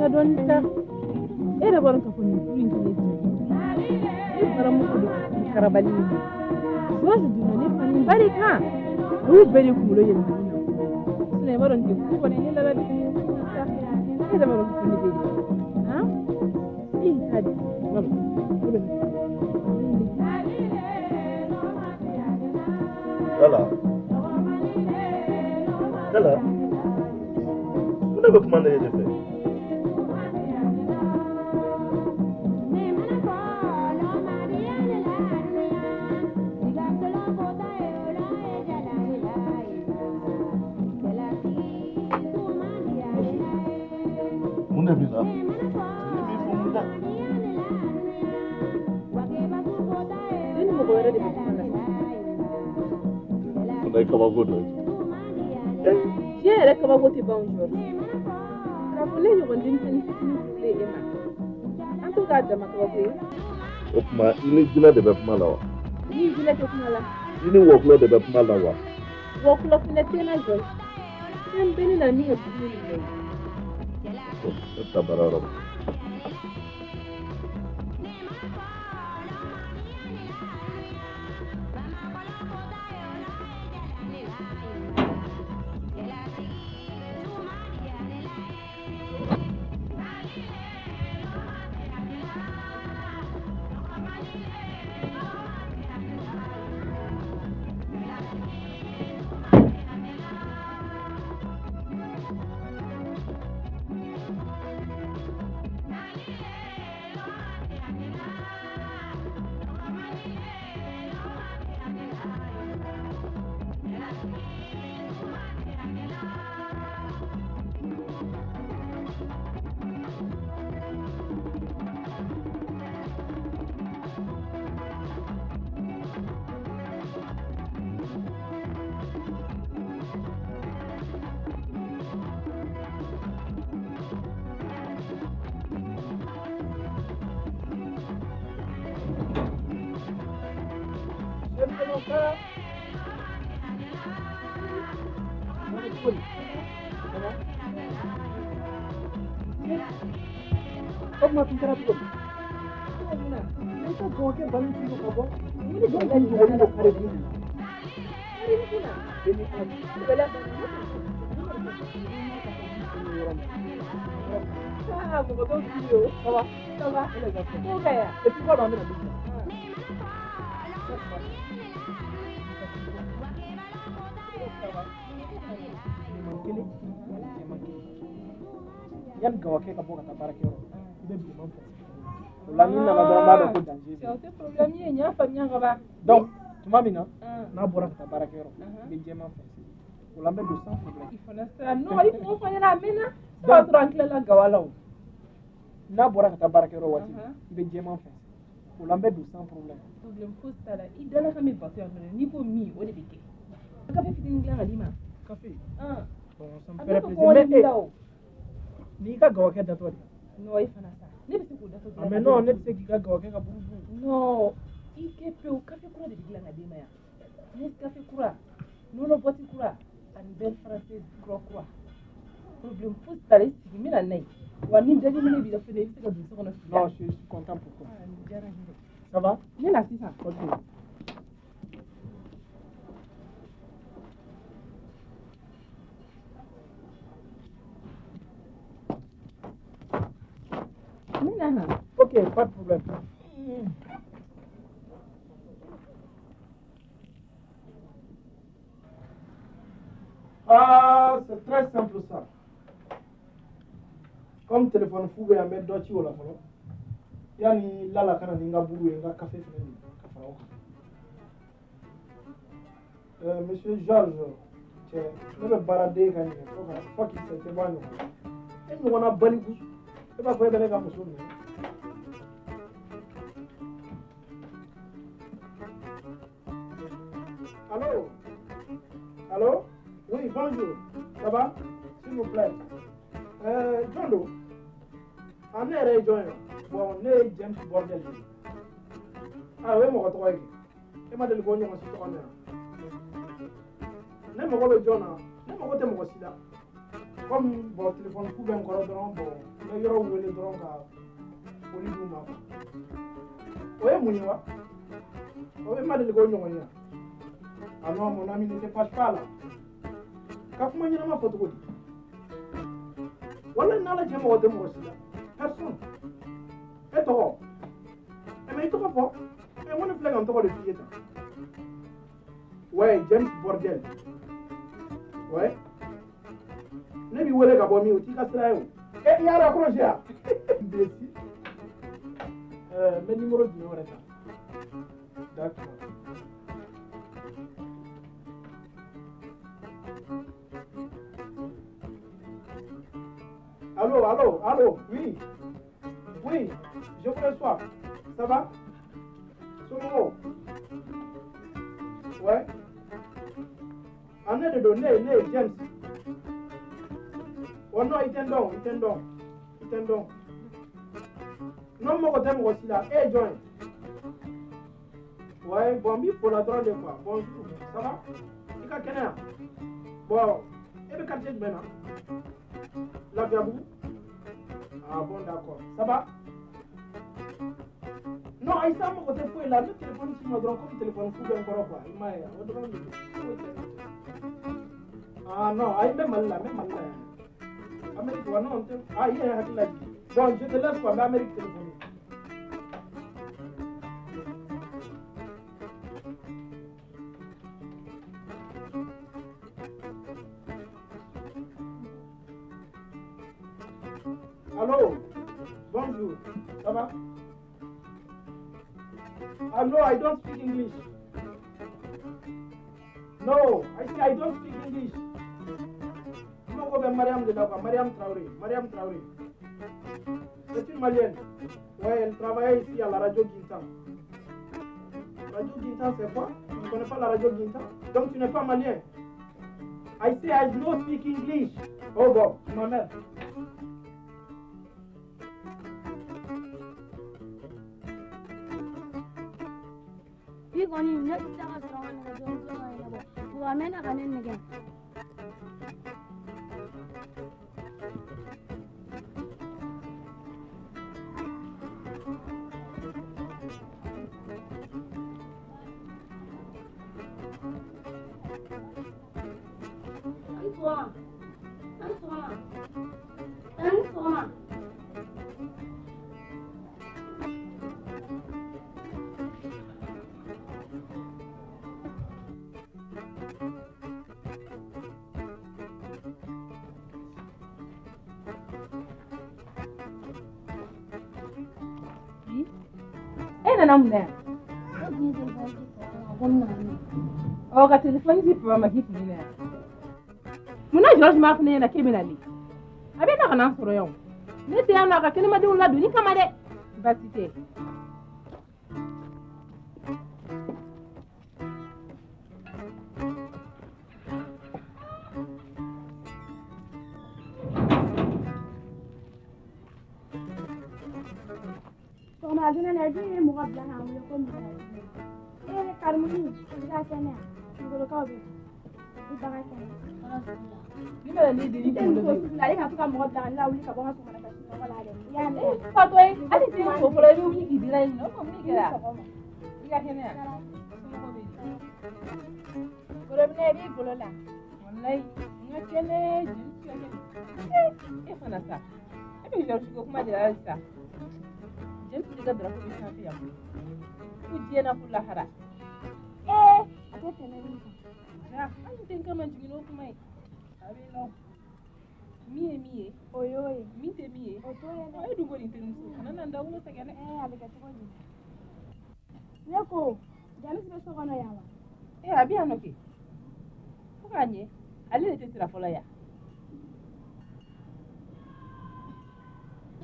surunya dɔɔni sa. E yɛrɛ b'a dɔn k'a fɔ nin furu in tɛ ne diya. Ne baramuso de ka karabali in na. George donna ne fa nin ba de kan. A y'u bɛɛ de kunkolo yɛlɛma ne na. Sinon i b'a dɔn nin tɛ furu kɔni ne la bi sa. E yɛrɛ b'a dɔn k'a fɔ ne bɛ de. Han? E y'i ta di. Lala. Lala. Mun de bɛ kuma ne de fɛ? Mun de b'i la? Ne b'i fo mun da? Ne ni mɔgɔ wɛrɛ de bɛ kuma la. O ye kabako dɔ ye. Diɲɛ yɛrɛ kabako tɛ ban George. K'a fɔ ne ɲɔgɔn denmisɛnnin fitinin furulen e ma. An to k'a dama kabako ye. O tuma i ni jinɛ de bɛ kuma la wa? Ni jinɛ tɛ kuma la. I ni wɔkulɔ de bɛ kuma la wa? Wɔkulɔ fɛnɛ tɛ n na George. Fɛn bɛ ne na min ka jugu ni nin bɛɛ ye. Ne bɛ taa baarayɔrɔ la. O tuma tun kɛra cogo di? Ne ka gawakɛ banni tun don ka bɔ. Ne jɔ ka ɲɔgɔn don kare dun na. Ah, mɔgɔ t'o f'i ye o. Ça va? Ça va. Ko ka yan. Et puis, b'a dɔn an bɛna min kɛ. Bilenman kelen, jɛman kelen. Yanni gawakɛ ka bɔ ka taa baarakɛyɔrɔ, i bɛ bilenman fɛ. O la n'i nana dɔrɔn n b'a dɔn ko danger bɛ yen. O tɛ problème ye, n y'a faamuya ka ban. Donc tuma min na n'a bɔra ka taa baarakɛyɔrɔ, i bɛ jɛman fɛ. O la n bɛ don sans problème. I fana sera non i kun fɔ n ɲɛna a mɛnna. O y'a sɔrɔ an tilala gawa la o. N'a bɔra ka taa baarakɛyɔrɔ waati min, i bɛ jɛman fɛ. O la n bɛ don sans problème. Problème fosi t'a la. I dalakan bɛ bato yan fɛnɛ. N'i ko min, o de bɛ kɛ. Kafe fitinin dilan ka d'i ma. Kafe? Bon, ça me A ferait bɛ plaisir. kɔngɔ Mais de b'i la o. n'i ka gawakɛ datɔ de. Non, i fana sa. Ne bɛ se k'o datɔ Ah, mais non, ne tɛ se k'i ka gawakɛ ka buru dun. Non, i kɛ pewu kafe kura de bɛ dilan ka d'e ma yan. Nescafé kura, nɔnɔ bɔti kura ani beurre français kura kura. Problème fosi t'a la, i sigi n bɛ na n'a ye. Wa ni jateminɛ b'i la fɛnɛ, i bɛ se ka don so kɔnɔ fili. Non, je suis content pour toi. Ah, nin diyara n ye dɛ. Ça va? Ne na sisan. Ok. Ne na han. Ok, pas de problème. Ah, c'est très simple ça. Comme téléphone fou bɛ yan, n bɛ dɔ ci o la fɔlɔ. Yanni Lala ka na ni n ka buru ye, n ka kafe fɛnɛ min ka fara o kan. Monsieur Georges, cɛ, ne bɛ baaraden ka ɲinɛ fo ka fo k'i sa i tɛ bɔ a ɲɔgɔn na. E ɲɔgɔnna baliku, e b'a fɔ e bɛ ne ka muso minɛ. Allô? Allô? Oui, bonjour. Ça va? S'il vous plaît. Jɔn don? Ah, ne yɛrɛ ye jɔn ye? Bon, ne ye James Bordel de ye. Ah, o ye mɔgɔ tɔgɔ ye kɛ. E ma deli k'o ɲɔgɔn si tɔgɔ mɛn wa? Ne mago bɛ jɔn na? Ne mago tɛ mɔgɔ si la. Comme bon téléphone fu bɛ n kɔrɔ dɔrɔn, bon n bɛ yɔrɔw wele dɔrɔn ka foli d'u ma quoi. O ye mun ye wa? O e ma deli k'o ɲɔgɔn ye wa? Ah non, mon ami, ne te fâche pas là. Ka kuma ɲɛnama fɔ cogo di? Walahi n'Ala cɛ mɔgɔ tɛ mɔgɔ si la. Personne. E tɔgɔ? Eh mais i tɔgɔ fɔ. Eh n ko ne filɛ ka n tɔgɔ de f'i ye tan. Ouais, James Bordel. Ouais. Ne b'i wele ka bɔ min, o t'i ka sira ye o. Eh i y'a raccroché wa? Imbécile. N bɛ numéro jumɛn wɛrɛ ta? D'accord. Allô, allô, allô, oui. Oui, je vous reçois. Ça va? Somɔgɔw? Ouais. Ah, ne de don, ne ye James. Oh non, i tɛ n dɔn, i tɛ n dɔn, i tɛ n dɔn. Non, mɔgɔ tɛ mɔgɔ si la, e ye jɔn ye? Ouais, bon, n b'i fo la dɔrɔn de quoi. Bonjour, ça va? I ka kɛnɛ yan? Bon, e bɛ quartier jumɛn na? Lafiyabugu? Ah bon, d'accord. Ça va? Non, ayi sa mɔgɔ tɛ foyi la, ne téléphone ci ma dɔrɔn komi téléphone fu bɛ n kɔrɔ quoi. I m'a ye wa? O dɔrɔn de don. Foyi tɛ. Ah non, ayi n bɛ Mali la, n bɛ Mali la yan. Amérique wa? Non, n tɛ. Ah, i yɛrɛ hakili lajigin. Bon, je te laisse quoi, n bɛ Amérique téléphoner. Allô, bonjour, ça va? Ah no, I don't speak English. No, I say I don't speak English. N mago bɛ Mariam de la quoi, Mariam Traoré, Mariam Traoré. C'est une Malienne. Ouais, elle travaillait ici à la radio Guintan. Radio Guintan, c'est quoi? Tu ne connais pas la radio Guintan? Donc tu n'es pas malien. I say I don't speak English. Oh bon, tu m'emmènes. Bi kɔni ne tɛ se ka sɔrɔ ka nɛgɛjuru ka ɲɛnabɔ wa a mɛnna ka ne nɛgɛ. An sɔgɔma, an sɔgɔma, an sɔgɔma. E nana mun na yan? Ne tun ye telefɔni ci papa ma ko n nana n'o ye. Ɔ ka telefɔni ci papa ma k'i tun bɛ na yan. Munna George m'a fɔ ne ɲɛna k'e bɛ nalen? A bɛ na ka na n sɔrɔ yan o. Ne tɛ yan nɔ a ka kɛnɛmadenw ladonni kama dɛ. Baasi tɛ. Sɔgɔma joona na jɔn ye mɔgɔ bila k'an wele ko mɔgɔ ye. Karimuni, i ka kɛnɛ yan. Kulukorokaw bɛ i ba ka kɛnɛ. Ni nana ne den I tɛ nin ko sugu la, ale ka to ka mɔgɔ bila ka ne lawuli ka bɔ n ka sɔgɔmada fɛ sunɔgɔ la dɛ. I y'a mɛn? Fatɔ ye, hali den ko fɔlɔ i bɛ wuli k'i dira yen nɔ, o kuma mun kɛra? I ka kɛnɛ yan. Somɔgɔw bɛ di? Golominɛ i b'i golo la. Walayi, n ka kɛnɛ, jeli ka kɛnɛ. E fana sa, e bɛ George ko kuma de la halisa. James de ka drapeau bɛ sanfɛ yan koyi. Ko diɲɛ na ko lahara. Ee, a tɛ tɛmɛ min kan. Ja, hali tɛ n kama jigin n'o kuma ye. A bɛ nɔ. Min ye min ye, O y'o ye. min tɛ min ye. O t'o ye dɛ. E dun ko nin terimuso, kana na n dawolo sɛgɛn dɛ. Ee, a bɛ kɛ cogo di? Ne ko, James bɛ so kɔnɔ yan wa? Ee, a bɛ yan nɔ kɛ. Fo k'a ɲɛ, ale de tɛ sira fɔlɔ yan.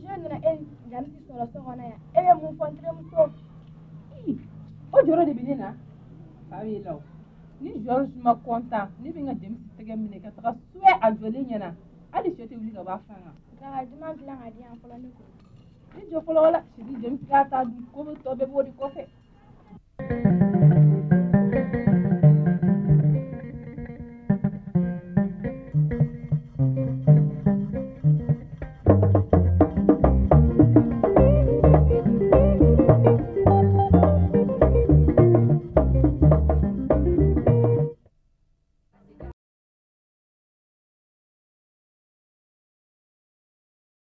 Je nana e ni James sɔrɔ so kɔnɔ yan. E bɛ mun fɔ n terimuso? Ii, o jɔrɔ de bɛ ne na. Fa b'e la o. Ni George ma kɔntan, ne bɛ n ka James tɛgɛ minɛ ka taga suwɛ a jɔlen ɲɛna. Hali sɛ tɛ wuli ka bɔ a fan kan. Daga duman dilan ka di yan fɔlɔ ne ko. Ne jɔ fɔlɔ wala, sidi James k'a ta dun, ko bɛ tɔ bɛɛ b'o de kɔfɛ.